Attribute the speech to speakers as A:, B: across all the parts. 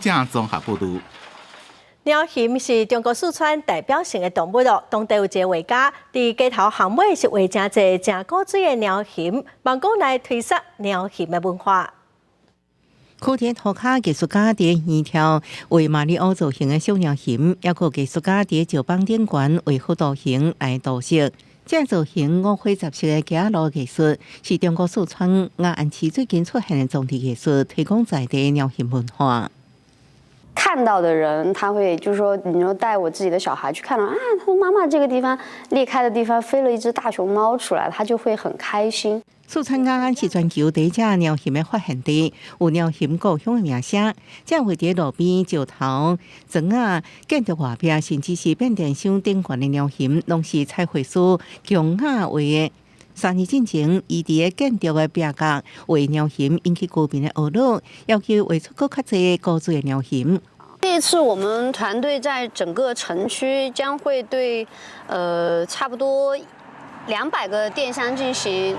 A: 者綜合報導。
B: 貓熊是中國四川代表性的動物囉。當地有一個畫家佇街頭巷尾是畫誠濟誠古錐的貓熊，望講來推捒貓熊的文化。
C: 莒田塗跤藝術家佇遠眺畫馬里奧造型的小貓熊，抑閣藝術家佇石板頂懸畫好圖形來塗色。這造型五花雜色的街仔路藝術，是中國四川雅安市最近出現的裝置藝術，推廣在地貓熊文化。
D: 看到的人，他會就是說，你說帶我自己的小孩去看到啊，他說媽媽這個地方裂開的地方飛了一隻大熊貓出來，他就會很開心。
C: 四川雅安是全球第一隻貓熊的發現地，有貓熊故鄉的名聲。這畫佇路邊石頭、磚仔、建築外壁，甚至是變電箱頂懸的貓熊，攏是彩繪師強雅畫的。3年進前，伊佇个建築的壁角畫貓熊，引起居民的懊惱，要求畫出閣較濟古錐的貓熊。
D: 這次我們團隊在整個城區將會對，差不多200個電箱進行，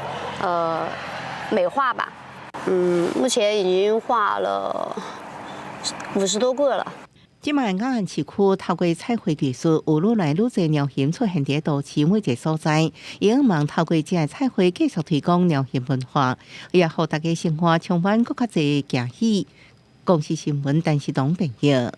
D: 美化吧。目前已經畫了50多個了。
C: 這擺雅安市區透過彩繪技術，有愈來愈濟貓熊出現佇都市每一個所在，也望透過這个彩繪繼續推廣貓熊文化，也予大家生活充滿閣較濟驚喜。公視新聞，陳世東編譯。